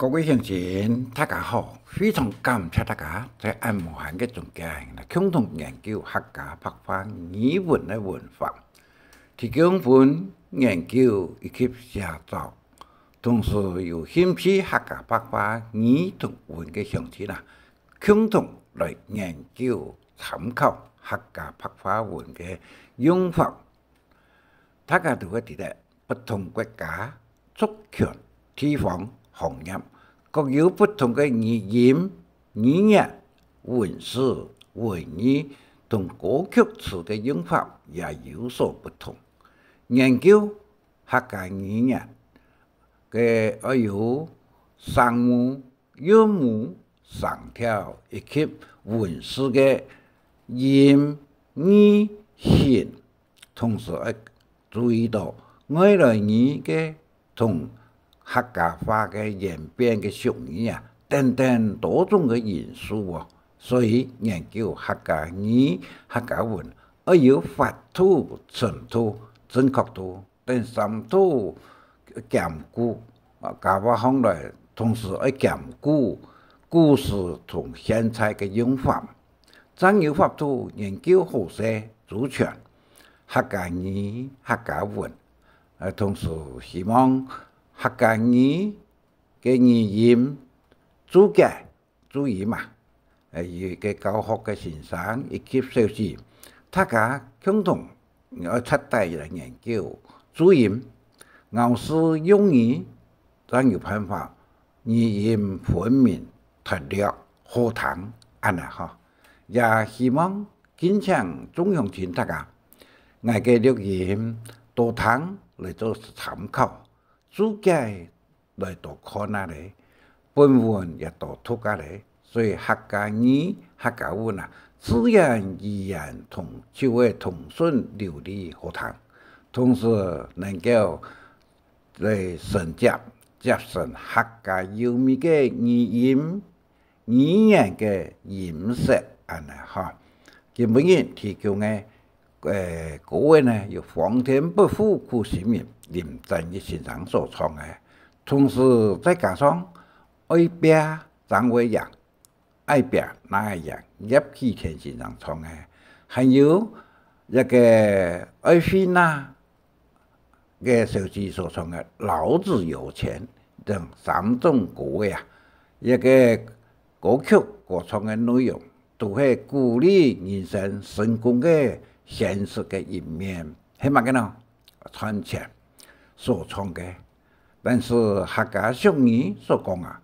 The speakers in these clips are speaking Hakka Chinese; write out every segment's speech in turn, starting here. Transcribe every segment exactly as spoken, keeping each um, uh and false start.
各位鄉親，大家好！非常感謝大家在恁無閒个中間，來共同研究客家白話語文个文法，提供分研究以及寫作，同時有興趣客家白話語同文个鄉親啊，共同來研究參考客家白話文个用法。大家都會知得，不同國家、族群、地方、行業，各有不同个語音、語言、文字、文意同歌曲詞个用法也有所不同。研究客家語言个愛有聲母、韻母、聲調以及文字个音、義、形，同時愛注意到外來語个同客家話个演變个屬語啊，等等多種个因素哦。所以研究客家語、客家文，愛有法度、程度、正確度 等三度兼顧，啊，加話項來，同時愛兼顧古時同現在个用法，正有法度研究好勢周全客家語、客家文。呃，同時希望客家語个語音、註解、 注意嘛，呃，有一个教學个先生以及小姐，大家共同愛徹底來研究注音、咬字用語，正有辦法語音分明、脱略、好聽，恁呢吼。也希望敬請眾鄉親大家，𠊎个錄音多聽來做參考，註解 來多看啊咧，本文也多讀啊咧，所以客家語、客家文啊，自然語言同就會通順流利好聽。同時能夠來承接、接承客家優美个語音、語言个音色，恁呢吼。今晡日提供个 呃，歌仔呢，有黃添伯父苦心人林展翼先生所創个，同時再加上愛拚正會贏，愛拚正會贏葉啟田先生創个，還有一个愛會拿个小姐所創个老子有錢等三種歌仔啊，一个歌曲歌唱个內容，都係鼓勵人生成功个現實个一面，係麼个呢？賺錢所創个。但是客家俗語所講啊，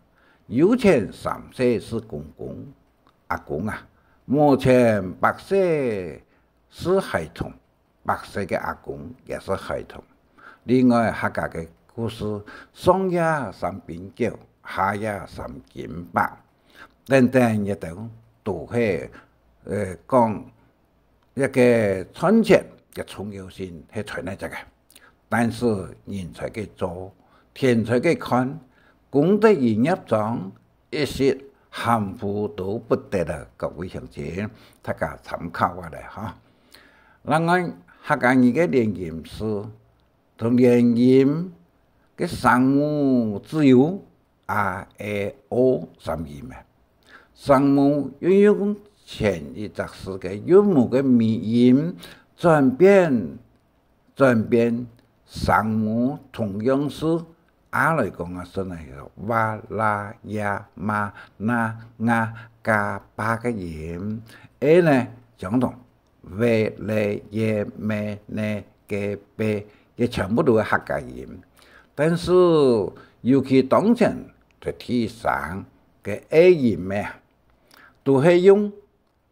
有錢三世是公公，阿公啊，無錢百世是孩童。 百歲个阿公也係孩童。另外，客家个故事，上夜三杯酒，下夜三更白，等等，這兜都係，呃，講一个賺錢个重要性係存在个。但是人在該做，天在該看，功德與業障， 一息含糊都不得了，各位鄉親，大家參考下來哈。另外，客家語个連音字同連音个聲母只有a、e、o三音啊。聲母運用前一隻字个韻母个尾音轉變 轉變聲母同樣字，a來講啊，係那个哇、啦、呀、嘛、那、nga、嘎、巴个音。e呢，相同，ve、le、ye、me、ne、ge、be，這全部都係客家音。但是，尤其當前在地上个e音咩，都係用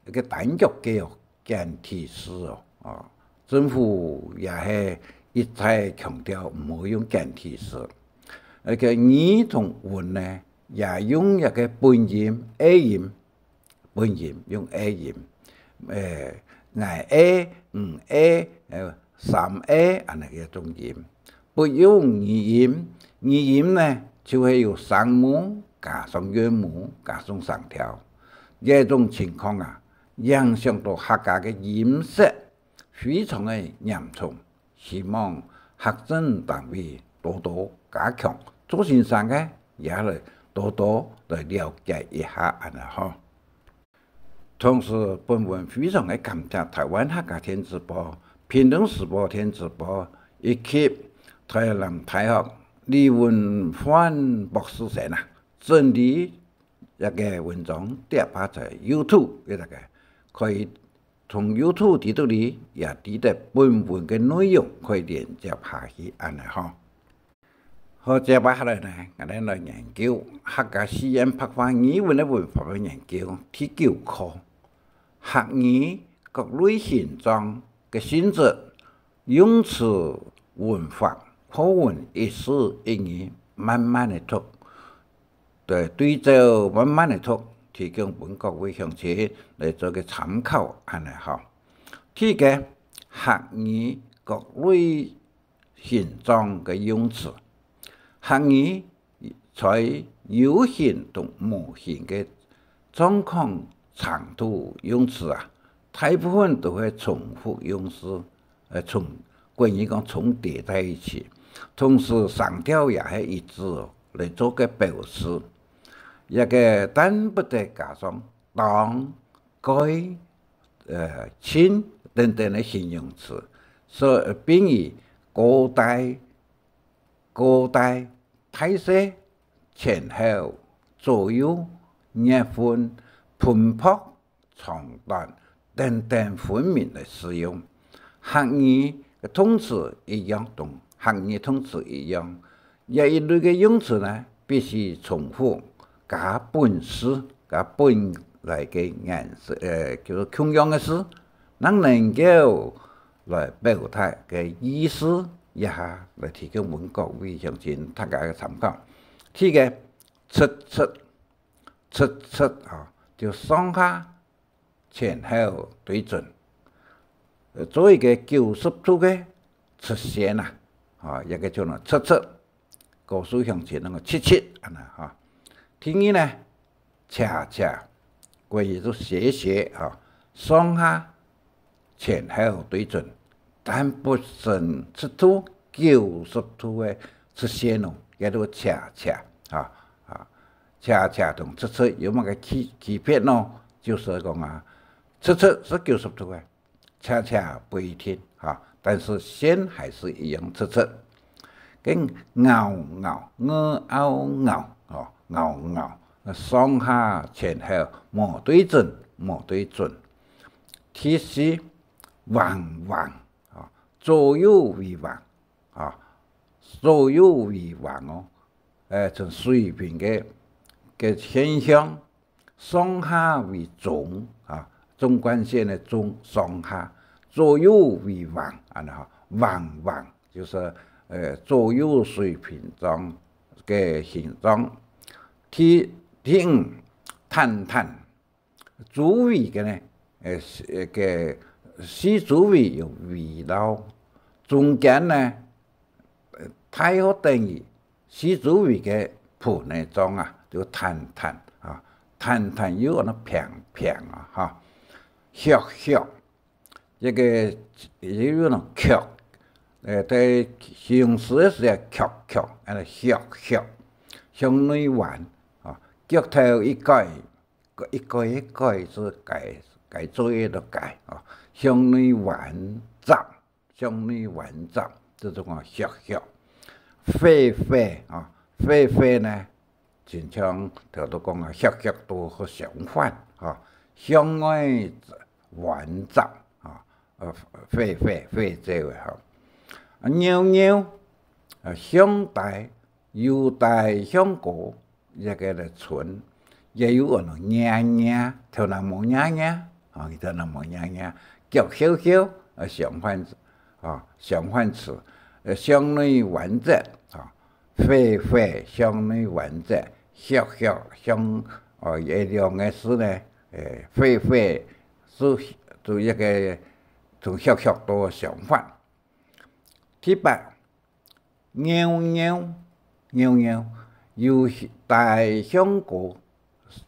一个單腳个哦，簡體字哦，哦，政府也係一再強調毋好用簡體字。該个語同文呢，也用一个本音、e音，本音用e音，呃，𠊎e、你e，呃，三e，恁呢个種音。 不用語音。語音呢，就係有聲母加上韻母加上聲調。這種情況啊，影響到客家个音色非常个嚴重。希望客政單位多多加強，做先生个也來多多來了解一下恁呢吼。同時，本文非常个感謝台灣客家電子報、屏東時報電子報以及台南大學李文煥博士生啊，整理這个文章貼啊在YouTube，大家可以從YouTube底肚裡也知得本文个內容，可以連接下去恁呢吼。 好，接下來呢，𠊎等來研究客家四縣白話語文个文法个研究，第九課，客語各類形狀个性質，用詞、文法、課文一字一語慢慢个讀，對，對照慢慢个讀，提供分各位鄉親來做个參考，恁呢吼。第一个，客語各類 形狀个用詞。客語在有形同無形个狀況程度用詞啊，大部分都係重複用詞，呃，重，國語講重疊在一起，同時聲調也係一致哦，來做个表示。這个但不得加上當、該、呃，盡等等个形容詞，所以並以高低、高低、大細、前後、左右、月份、盆博、長短等等分明來使用。客語个動詞一樣，同客語動詞一樣， 這一類个用詞呢，必須重複，加本字，加本來个顏色，呃，叫做共樣个字，正能夠來表達个意思，這下來提供分各位鄉親大家个參考。第一个，直直，直直啊，就上下 前後對準，呃，做一个九十度个直線啊，啊，這个就呢直直，高樹鄉親那个直直恁呢哈。第二呢，斜斜，國語就斜斜啊，上下前後對準，但不成直度、九十度个直線哦，叫做斜斜啊，啊，斜斜同直直有麼个區，區別呢？就是講啊， 直直是九十度个，斜斜不一定哈，但是線還是一樣直直。跟拗拗，ng、ao、拗，哦，拗拗，上下前後無對準，無對準。第四，橫橫，啊，左右為橫，啊，左右為橫哦，呃，從水平个，个現象， 上下為中啊，縱貫線个縱，上下，左右為橫，恁呢哈，橫橫就是，呃，左右水平狀个形狀。第，第五，坦坦，周圍个呢，呃，个四周圍有圍繞，中間呢，呃，大約等於 四周圍个盆仔狀啊，就坦坦啊，坦坦又安到平平啊，哈。擱擱，這个又安到擱，呃，在形容詞个時節，擱擱，安到擱擱，向內彎啊，腳頭一拐，一拐一拐是改，改作業个改啊，向內彎閘。 向內彎閘，這種啊，擱擱。拂拂啊，拂拂呢，親像頭拄講啊，擱擱都好相反啊，向外彎閘啊，呃，拂拂，拂走个哈。啊，扭扭，啊，向低，由低向高， 這个來伸，也有安到揤揤，頭那毛揤揤，啊，佢頭那毛揤揤，腳翹翹，啊，相反，啊，相反詞，呃，向內彎直，啊，拂拂向內彎直，擱擱向，哦，這兩个字呢，誒，拂拂，就，就一个，同擱擱都相反。第八， 扭扭，扭扭，由低向高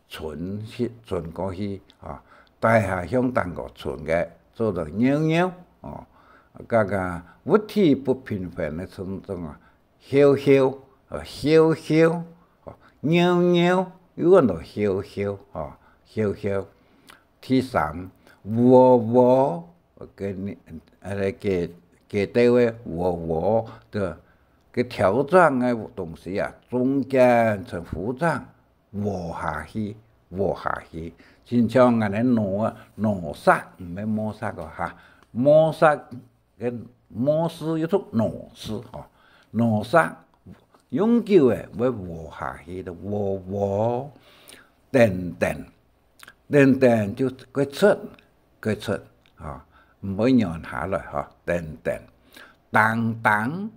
伸去，伸過去啊，低下向頂高伸个，做到扭扭哦。這个物體不平衡个稱重啊，翹翹，呃，翹翹，哦，尿尿，又安到尿尿，吼，尿尿。第三，屙屙，个，呃，个，个兜个屙屙，个，个條狀个東西啊，中間像糊狀，屙下去，屙下去。親像𠊎等腦啊，腦塞，毋係摸塞个哈，摸塞 个摸屎又讀腦屎吼，腦塞永久个會屙下去个屙屙，等等，等等就會出，會出吼，毋會軟下來吼，等等。當當，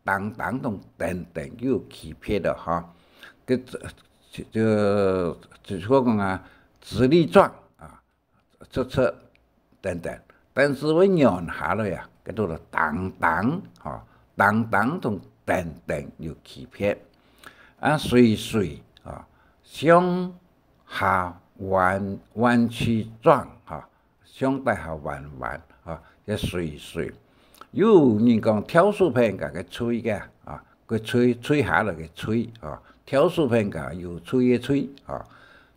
當當同等等又有區別个吼，个，就，就，就講啊，直立狀啊， 直直等等。但是會軟下來啊，叫做當當，吼，當當同等等有區別。啊，垂垂，吼，上下彎，彎曲狀，吼，上底下彎彎，吼，叫垂垂。有人講跳手片个个垂个，啊，个垂，垂下來个垂，啊，跳手片个有垂个垂，啊。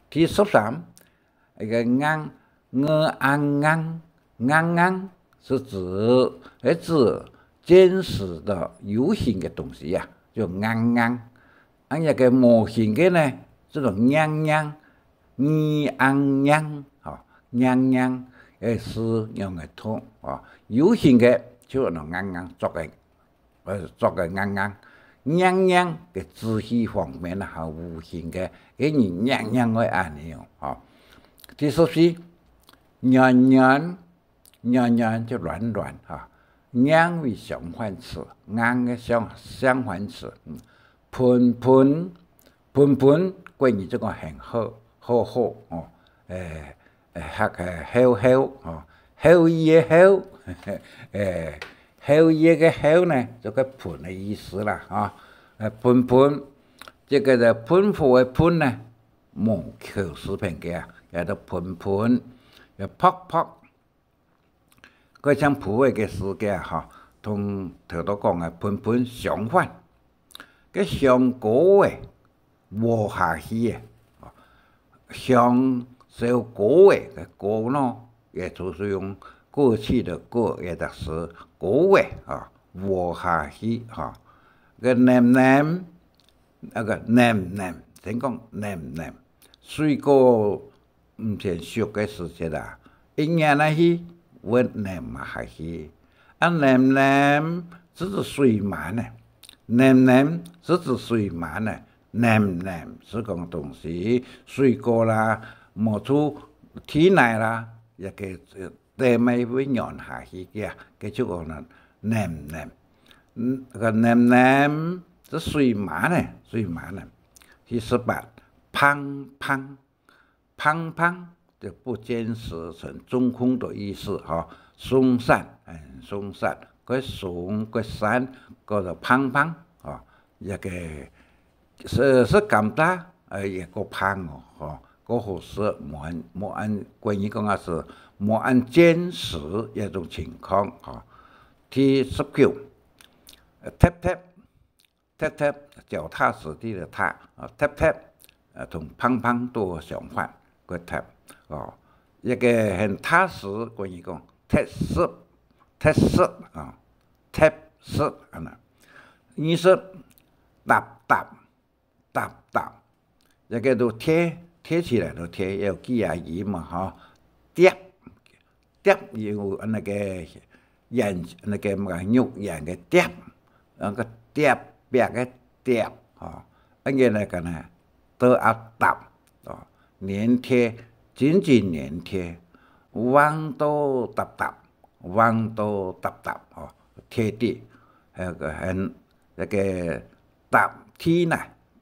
第十三， 一个硬，硬硬，硬硬是指，係指堅實个有形个東西啊，就硬硬。啊，一个無形个呢，這種硬硬，硬硬硬，吼，硬硬，个字仰會讀，吼，有形个就用硬硬做个， 呃，做个硬硬。硬硬个字義方面啊，吼，無形个，个人硬硬个恁樣哦，吼。第十四，軟軟，軟軟就軟軟，哈。硬為相反詞，硬个相，相反詞，嗯。噴噴，噴噴，國語就講很好，好好，哦。誒， 誒，客个好好，吼，好意个好，誒，好意个好呢，就个噴个意思啦，吼。誒，噴噴，這个个噴火个噴呢，無口字邊个啊，叫做噴噴，誒，噗噗。該像普洱个時節啊，吼，同頭到講个噴噴相反。 个香膏仔，屙下去仔，香燒膏仔个膏喏，也就是用過去个過，也就是膏仔啊，屙下去哈。个黏黏，該个黏黏，先講黏黏，水果 毋曾熟个時節啊，一捏下去，會黏下去。啊，黏黏，就係水滿呢。黏黏，就係水滿呢。黏黏，係講東西，水果啦，無出體內啦，也个，呃，黏个會軟下去个啊，个就講了黏黏。嗯，該个黏黏，係水滿呢，水滿呢。第十八，嘭嘭。 嘭嘭就不堅實，成中空的意思，吼。鬆散，嗯，鬆散，个鬆个散，个做嘭嘭，吼。這个係，係甘蔗，呃，也个嘭哦，吼，个好食，無恁，無恁，國語講啊係無恁堅實一種情況，吼。第十九，呃，貼貼， 貼貼，腳踏實地个踏，啊，貼貼，呃，同嘭嘭都相反，个貼，哦。一个很踏實，國語講，貼實，貼實，啊，貼實，恁呢。二十，搭搭，搭搭，這个都貼，貼起來都貼，有幾下音嘛，吼。疊， 疊有那个圓，那个麼个肉圓个疊，那个疊壁个疊，吼，恁个來講呢，都要搭，哦，黏貼，緊緊黏貼，橫到搭搭，橫到搭搭，哦，貼地，還有个很，那个搭地泥，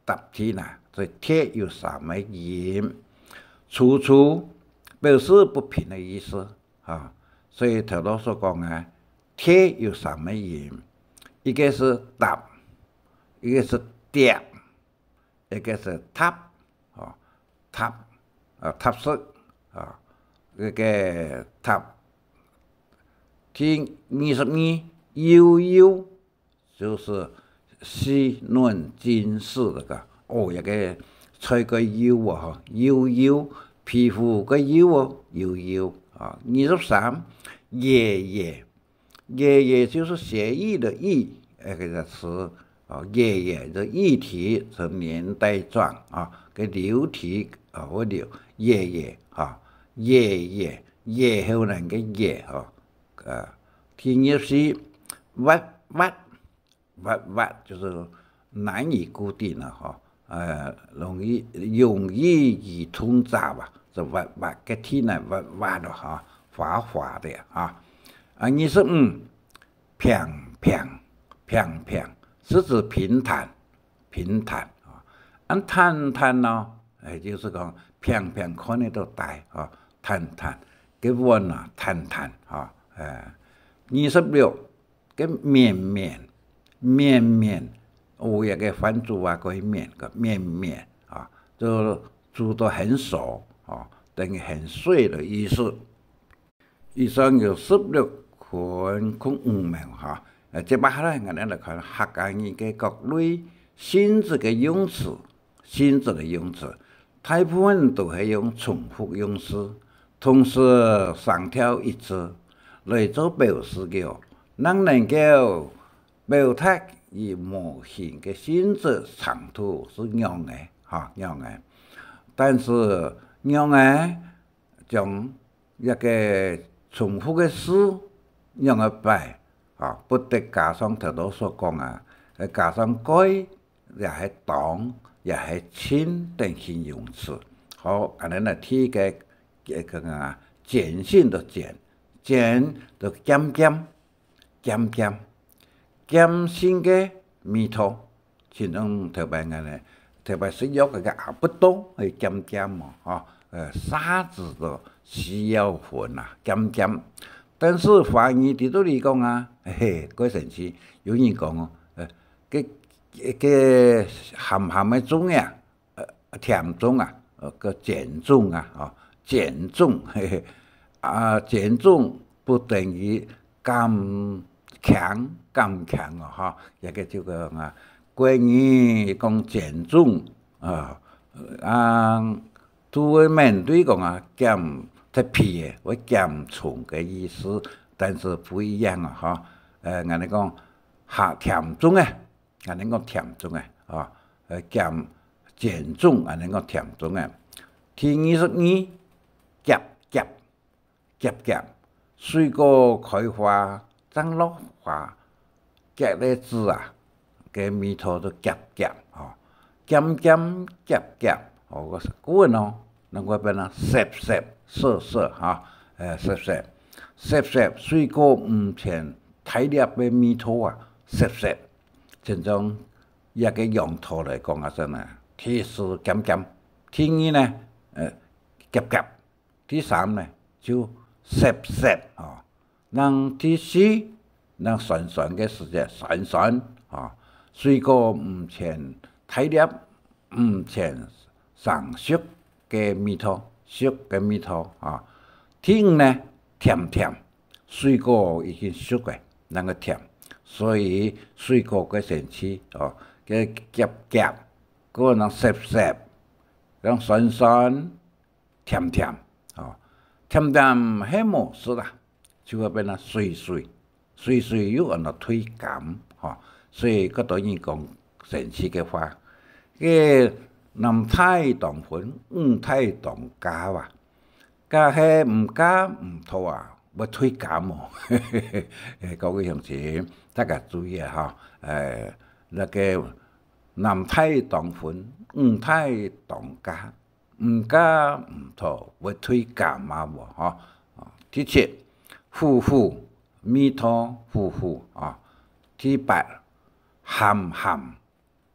搭地泥，所以貼有三个音，粗粗表示不平的意思。 哈，所以頭到所講个，貼有三个音，一个係搭，一个係疊，一个係搭，吼，搭，啊，搭實，啊，該个搭。第二十二，幼幼， 就係細嫩精緻个，哦，這个菜个幼哦，吼，幼幼，皮膚个幼哦，幼幼啊。二十三，野野，野野就是血液的液，那个词啊，野野的液體是黏帶狀啊，个流體啊，會流，野野啊，野野，野后人个野哈。呃，第二十四，滑滑， 滑滑就是难以固定了哈，呃，容易，容易与通杂吧，这滑滑个天呢，滑滑的哈，滑滑的哈。啊，二十五，平平，平平，是指平坦，平坦啊。啊，坦坦呢，哎，就是讲平平看得到底啊，坦坦，个碗啊，坦坦啊，哎。二十六， 个綿綿，綿綿，哦，這个番薯啊，个綿，个綿綿啊，就煮到很熟啊，等於很碎的意思。以上有十六款共五名哈。呃，接下來，𠊎等來看客家語个各類性質个用詞。 性質个用詞，大部分都係用重複用詞，同時聲調一致來做表示个哦，正能夠表達佢無形个性質程度係仰仔，哈，仰仔。但是仰仔 將這个重複个字仰仔擺，啊，不得加上頭頭所講啊，呃，加上蓋，也係當，也係盡等形容詞。好，恁樣呢，第一个，呃，个啊，鹼性的鹼，鹼就鹹鹹， 鹹鹹，鹹性个味道，像頭擺𠊎呢，頭擺食藥个阿不多，會鹹鹹哦，吼，呃，沙子都需要混啊，鹹鹹。但是華語在這裡講啊，嘿嘿，過神奇，有人講哦，呃，个，个鹹鹹个粽啊， 呃，甜粽啊，呃，个鹼粽啊，吼，鹼粽，嘿嘿，啊，鹼粽不等於鹹，鹹，鹹鹹哦，吼，這个就講啊，國語講鹼粽啊，啊，都會面對講啊，鹹，特別个，會鹹重个意思，但是不一樣啊，吼。呃，𠊎等講，鹹甜粽啊， 恁樣講甜粽啊，啊，呃，鹹，鹼粽，恁樣講甜粽啊。第二十二，夾夾，夾夾，水果開花，正落花，夾个子啊，个味道就夾夾，吼，鹹鹹夾夾，吼，个，个人哦， 另外變啊，澀澀，澀澀哈，呃，澀澀，澀澀，水果毋曾大粒个味道啊，澀澀。親像這个用途來講啊，真个，第一鹹鹹，第二呢，呃，夾夾，第三呢，就澀澀，吼。 正第四，正酸酸个時節，酸酸，吼，水果毋曾大粒，毋曾成熟个味道，熟个味道，吼。第五呢，甜甜，水果已經熟个，正會甜，所以水果个神奇，吼，个夾夾，个人澀澀，个人酸酸， 甜甜，吼。甜甜係無事啦，就會變到水水，水水又安到退甘，吼。所以較多人講神奇个話，个男大當婚，女大當嫁啊，嫁係毋嫁毋妥啊，會退甘哦。各位鄉親，大家注意啊，吼，呃，那个男大當婚，女大當嫁， 毋嫁毋妥，會退甘啊無，吼。哦，第七，苦苦，味道苦苦啊。第八，鹹鹹，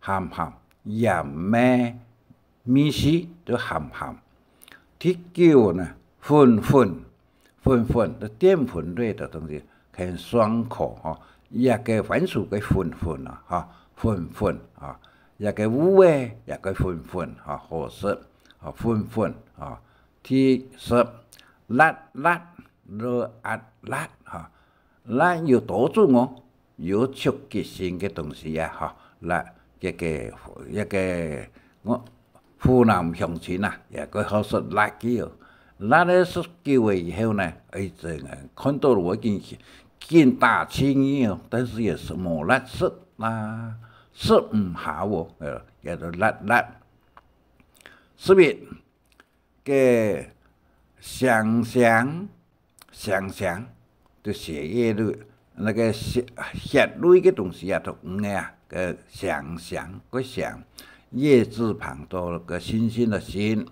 鹹鹹，鹽个味緒就鹹鹹。第九呢，粉粉，粉粉，就澱粉類的東西，很爽口，吼。這个番薯个粉粉啊，吼，粉粉啊，這个芋仔，這个粉粉，吼，好食，吼，粉粉啊。 第十，辣辣，熱辣辣，吼。辣有多種哦，有刺激性个東西啊，吼。辣，這个，這个我湖南鄉親啊，也過好食辣个哦。辣个食久了以後呢，哎，這个看到了我已經，已經打起你哦，但是也是無辣食啦，食毋下哦，呃，也都辣辣。十一，个香香，香香，就血液類，那个血，血類个東西啊，都有个啊，个香香，个香，月字旁到个星星的星。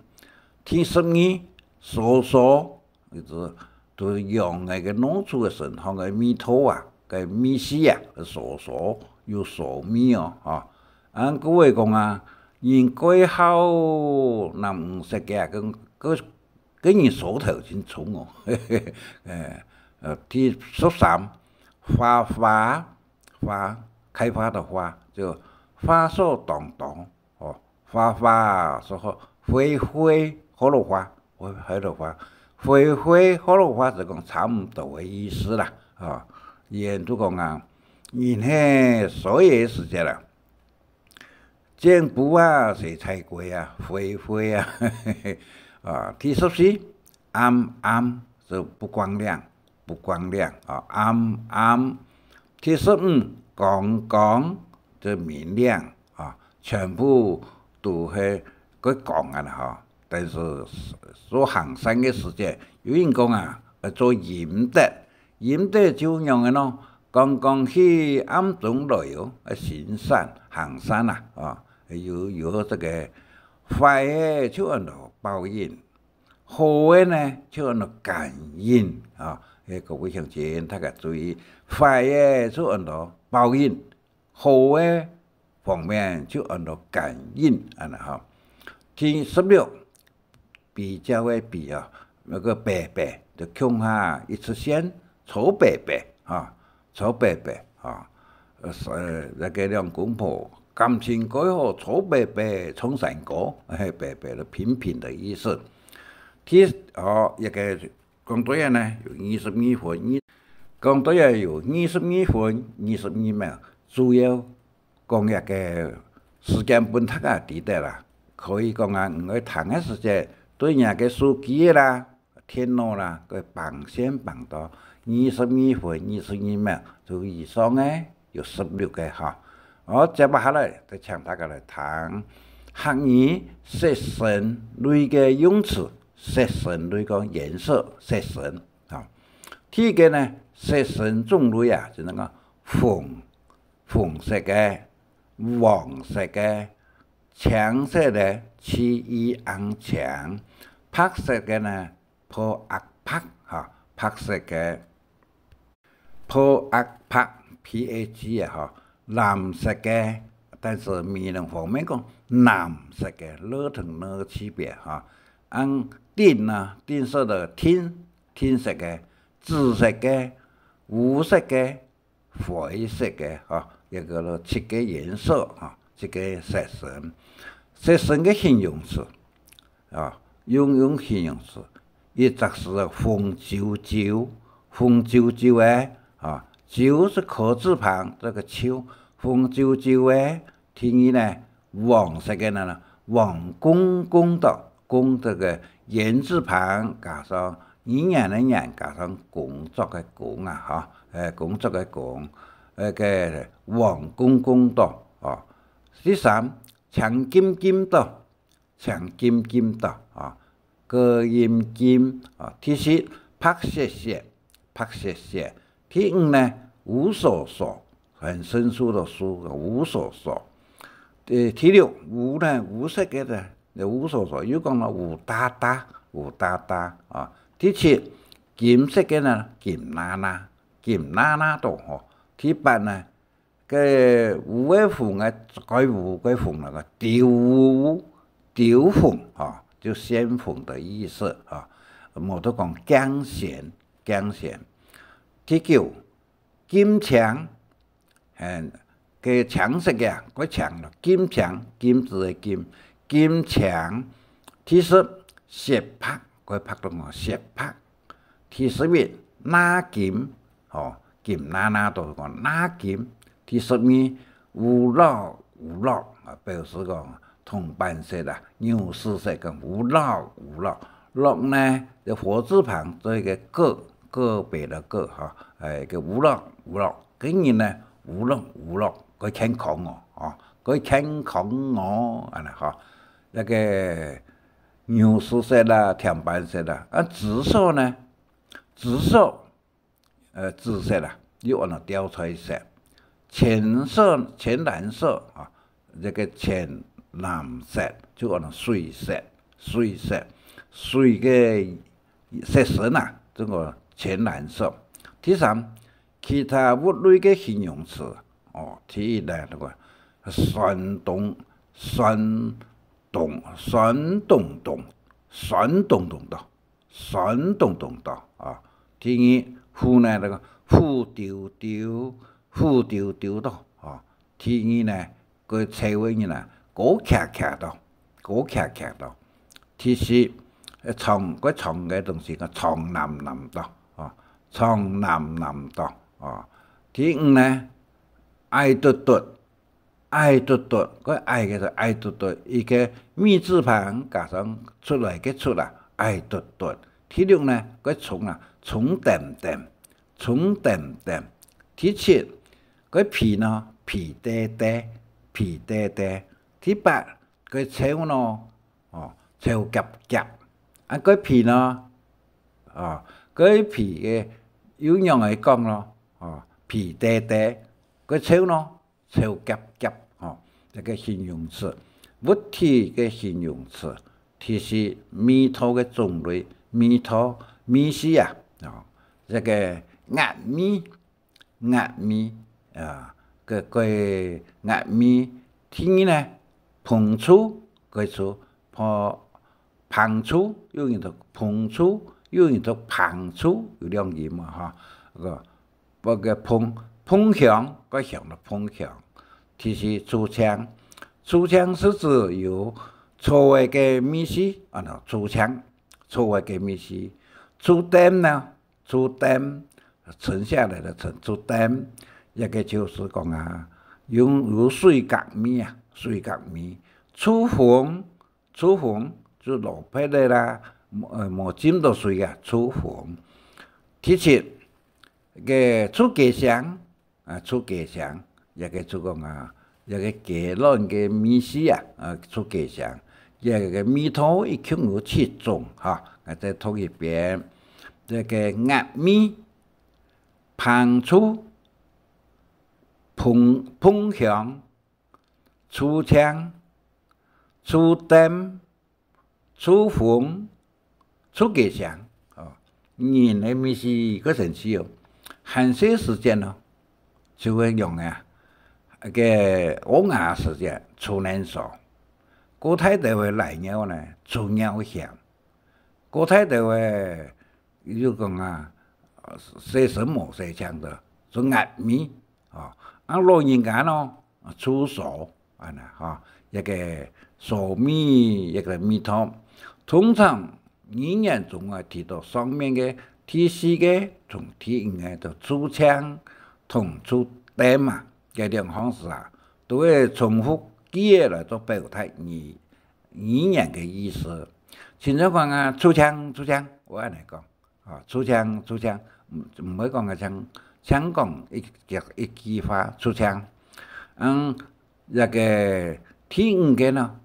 第十二，餿餿，就是都是羊个个老鼠个身上个味道啊，个味緒啊，餿餿，有餿味哦，吼。啊，各位講啊，人過好，若毋食个啊，个，个，个人餿頭真重哦。哎，呃，第十三，花花，花，開花的花，就花餿當當，哦，花花，說好，灰灰，火爐花，灰，火爐花，灰灰，火爐花，就講差毋多个意思啦，啊，也都講啊，人係所有个時節啦， 剪布啊，洗菜瓜啊，灰灰啊。啊，第十四，暗暗，就不光亮，不光亮啊，暗暗。第十五，光光，就明亮啊，全部都係个光啊吼。但是做行山个時節，有人講啊，愛做陰德， 陰德就仰仔呢？講講去暗中來哦，愛行善，行善啊，哦，有，有這个壞个就安到報應，好个呢就安到感應啊。哎，各位鄉親，大家注意，壞个就安到報應， 好个方面就安到感應，恁呢吼。第十六，比較个比啊，那个伯伯，就共下一直線，曹伯伯，哈，曹伯伯，哈，呃，是，呃，那个兩公婆感情蓋好，曹伯伯唱山歌，嘿，伯伯就平平的意思。第，哦，一个 講到這呢，有二十二分，二，講到這有二十二分，二十二秒，主要講這个時間分大家知得啦。可以講啊，你愛聽个時節，對若个手機个啦、電腦啦，个放線放到二十二分、二十二秒，就以上个 有十六个哈。好，接下來再請大家來聽客語色身類个用詞，色身類个顏色，色身啊。第一个呢，色身種類啊，就那个紅，紅色个、黃色个、青色个，青，白色个呢， 白，白，哈，白色个，白，白，P A G啊，哈，藍色个，但是美濃方面講藍色个，L同N个區別哈。恁定啊，定色个定，定色个，紫色个，烏色个， 灰色个，吼，一个七个顏色，吼，七个色身。色身个形容詞，啊，用，用形容詞，一隻字紅啾啾，紅啾啾个，啊，啾係口字旁，這个啾，紅啾啾个。第二呢， 黃色个呢，黃公公到，公這个言字旁加上語言个言，加上工作个工啊，吼，呃，工作个工，呃，个黃公公到，哦。第三，青金金到，青金金到，啊，高音金，啊。第四，白雪雪，白雪雪。第五呢，烏索索，很生疏的疏，烏索索。呃，第六，烏呢，烏色个呢，烏索索，又講到烏答答，烏答答啊。第七，金色个呢，金娜娜，金娜娜到吼。第八呢，个烏个紅个，該烏个紅那个，丟烏，丟紅，吼，就旋風的意思啊。無都講驚險，驚險。第九， 金青，嗯，个青色个啊，个青咯，金青，金子个金，金青。第十，雪白，个白咯，雪白。第十一，納金，吼，金娜娜都講納金。第十二，烏落，烏落，啊，表示講銅板石啊，牛屎石个烏落，烏落。落呢，這火字旁做一個個，個別的個哈，哎，个烏落，烏落。个人呢，烏落，烏落，佢健康哦，哦，佢健康哦，恁呢哈。該个牛屎石啦，銅板石啦，啊，紫色呢，紫色 呃，紫色啊，又安到吊彩色。淺色、淺藍色啊，這個淺藍色就安到水色，水色，水个色身啊，這個淺藍色。第三，其他物類个形容詞，哦，第一呢，這個酸東，酸東，酸東東，酸東東的。 酸咚咚到啊。第二，虎呢，該个虎丟丟，虎丟丟到啊。第二呢，該臭个人啊，高擎擎到，高擎擎到。第四，呃，長，該長个東西个長湳湳到啊，長湳湳到啊。第五呢，矮嘟嘟， 矮嘟嘟，該矮个就矮嘟嘟，一個米字旁加上出來个出啊，矮嘟嘟。第六呢，該蔥啊，蔥點點，蔥點點。第七，該皮呢，皮嗲嗲，皮嗲嗲。第八，該臭呢，哦，臭夾夾。啊，該皮呢，哦，該皮个又仰仔講咯，哦，皮嗲嗲，該臭呢， 臭夾夾，吼，這個形容詞。物體个形容詞。第四，味道个種類，味道，味緒啊，哦，這個鴨味，鴨味，啊，該，該鴨味。第二呢，膨醋，該醋，膨，膨醋，有人讀膨醋，有人讀膨醋，有兩音嘛，哈。該个，該个膨，膨香，該香个膨香。第四，醋青，醋青是指有醋个味緒，啊，醋青，醋个味緒。醋糴呢，醋糴，沉下來个沉，醋糴，這個就是講啊，有，有水角味啊，水角味。醋紅， 醋紅，就落忒个啦，呃，無浸到水啊，醋紅。第七，該醋雞聲，啊，醋雞聲，這個就講啊，這個雞卵个味緒啊，啊，醋雞聲，這個味道一共有七種哈，𠊎再讀一遍，這個鴨味、膨醋、膨，膨香、 醋青、醋糴、醋紅、醋雞聲，哦，人个味緒个神奇哦。還細時節哦，就會用啊，該个屙屙時節，醋能燒。過大兜个拉尿呢，醋尿香。過大兜个 又講啊，洗身無洗淨个，就鴨味，哦。啊，老人家呢，醋燒，恁呢，吼，一個燒味，一個味道。通常語言中啊，提到上面个第四個同第五個，就醋青同醋糴啊，這兩項字啊，都會重複句仔來做表達語，語言个意思。親像講啊，醋青，醋青，會恁呢講。 啊，醋青，醋青，毋，毋會講个青，青講一，一，一句話，醋青。嗯，這個第五個呢，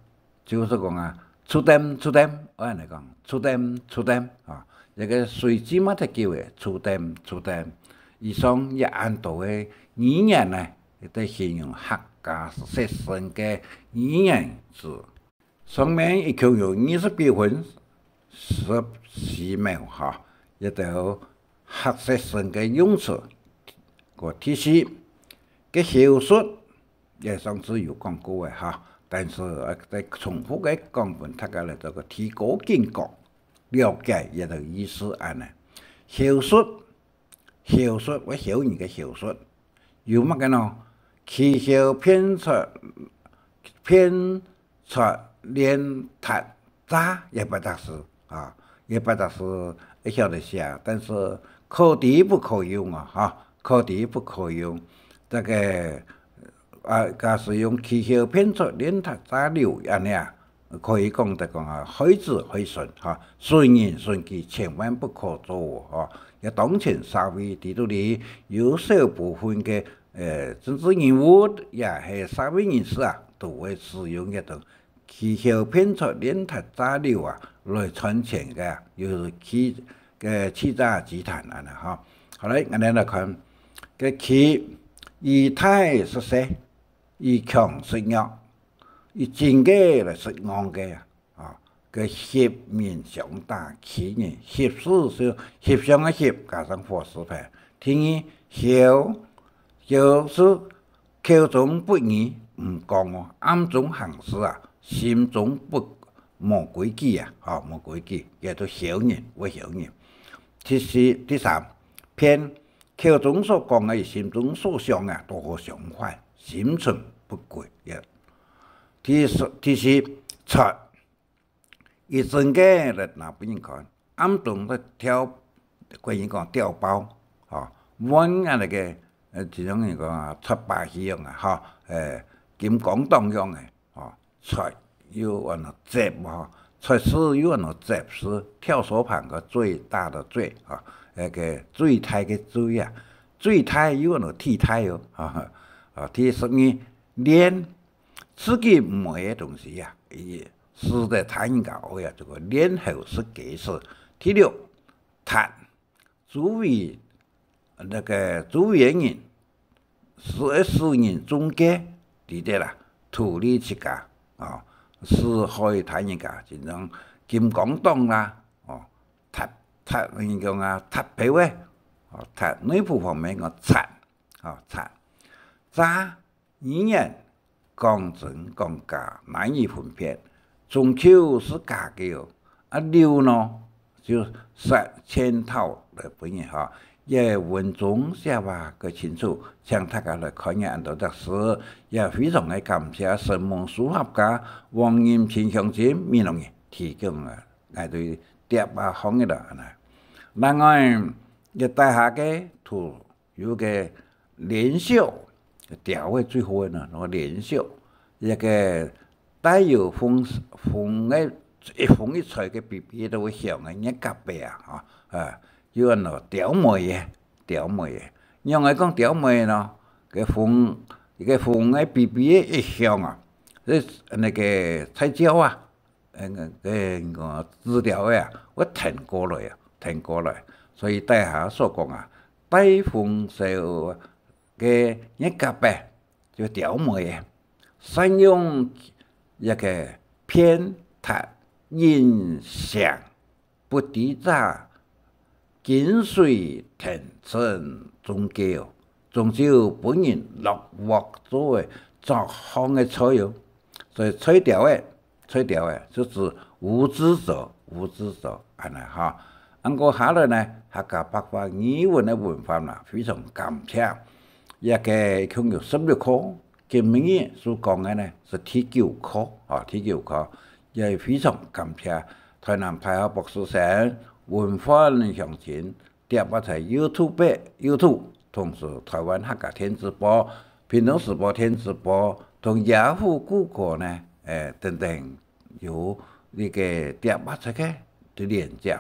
就係講啊，醋糴，醋糴，𠊎恁呢講，醋糴，醋糴，啊，這個水浸啊忒久个，醋糴，醋糴。以上這恁多个語言呢，在形容客家說話个語言字。 上面一共有二十九分十四秒哈，這兜客說話个用詞。該第四，該口述，這上次有講過个哈，但是，呃，再重複个講分大家來做個提高警覺，了解這兜意思恁呢。口述，口述，會口人个口述，有麼个呢？欺巧騙財，騙 財連達詐也不得是啊，也不得是會曉得寫，但是可知不可用啊，哈，可知不可用。這個，呃，啊，假使用奇巧騙財、練達詐流恁呢啊，可以講得講啊，害子害孫，哈，損人損己，千萬不可做哦，哈。這當前社會裡肚裡，有少部分个，呃，政治人物也係社會人士啊，都會使用這種奇巧騙財、練達詐流啊，來賺錢个啊，又係欺，个欺詐集團恁呢，哈。好來，𠊎等來看，个欺，以大食細，以強食弱，以精个來食戇个啊，啊，个翕人相打，欺人，翕事就翕相个翕，加上火字旁。第二，僥，僥就口中不語，毋講哦，暗中行事啊，心中不，無規矩啊，吼，無規矩，叫做僥人，會僥人。第四，第三，騙，口中所講个，心中所想啊，都好相反，心存不軌也。第四，第四，撮，一真个來拿分人看，暗中來調，國人講調包，吼，換啊該个，呃，就像人講啊，撮把戲樣啊，吼，呃，金光黨樣个，吼，撮又安到接，吼，撮事又安到接事，挑手旁个最大的最，吼，那个最大个最啊，最大又安到替代哦，吼，啊，第十二，練， 自己毋會个東西啊，佢使得他人家會啊，這个練好食雞屎。第六，達，周圍，那个周圍个人，使，使人中計，知得啦，圖利自家，啊，使害他人家，就像金光黨啦，哦，達，達，人講啊，達標个，哦，達，內埔方面講賊，哦，賊。詐， 語言講真講假難以分別，終究係假个哦。啊，流呢，就設圈套來分人哈。這文章寫啊，蓋清楚，請大家來看一下恁多隻字，也非常个感謝承蒙書盒家王任清鄉親美濃人提供个𠊎對貼啊項个啦，恁呢。另外，這底下个圖 有个連續，鳥仔最好个呢，連續，一个帶有風，風个，一風一吹个嗶嗶都會響个，若隔壁啊，吼，啊，又安到鳥尾个，鳥尾个。仰會講鳥尾呢？个風，个風个嗶嗶个一響啊，這，那个菜鳥啊， 呃，个，个，个資料个啊，會跈過來啊，跈過來。所以底下所講啊，帶風燒个若隔壁就鳥尾个，善用一个騙達引蛇，不知者 金水天成中計哦，終究分人落鑊做个作糠个菜哦。所以菜鳥仔，菜鳥仔就指無知者，無知者，恁呢哈。恁過下來呢，客家白話語文个文法啦，非常感謝。這个共有十六課，今晡日所講个呢，係第九課，啊，第九課，也非常感謝台南大學博士生文煥鄉親 貼啊在YouTube，YouTube，同時台灣客家電子報、屏東時報電子報同Yahoo、Google呢，誒，等等有這个貼啊在个的連接。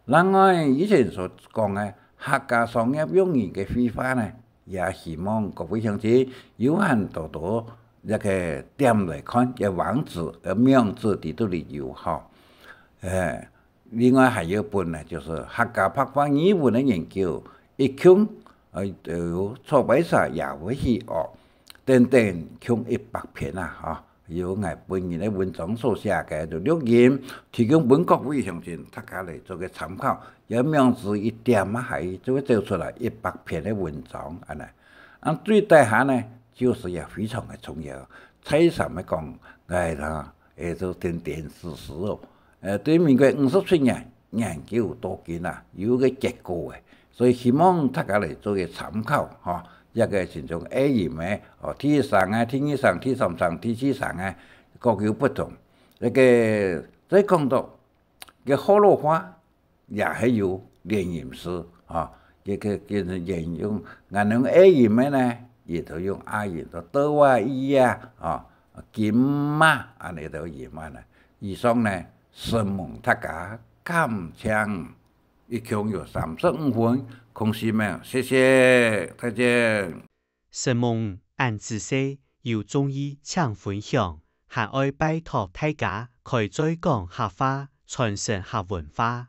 另外，以前所講个客家商業用語个會話呢，也希望各位鄉親有閒多多這个點來看，个網址、个網址裡肚裡有吼。誒， 另外還有一本呢，就係客家白話語文个研究，一共，呃，有出版社也會去哦，等等共一百篇啊，吼，有𠊎本人个文章所寫个，就錄音，提供分各位鄉親大家來做个參考，也網址一點啊，還就會走出來一百篇个文章，恁呢。啊，最底下呢，就是也非常个重要，再三个講，𠊎啦， 誒，就點點滴滴哦。呃，對民國五十七年研究到今啊，有个結果誒，所以希望大家來做个參考，吼，這个親像A音个，哦，第一聲个、第二聲、第三聲、第四聲个，各有不同。這个再講到个學老話， 也係有連音字，吼，這个，這个連用，𠊎用A音个呢，佢兜用阿音讀到啊、咿啊、哦、金啊，恁呢兜音啊呢。以上呢，承蒙大家，感謝，一共有三十五分，恭喜們，謝謝，再見。承蒙，恁仔細，有中意請分享，還愛拜託大家開嘴講客話，傳承客文化。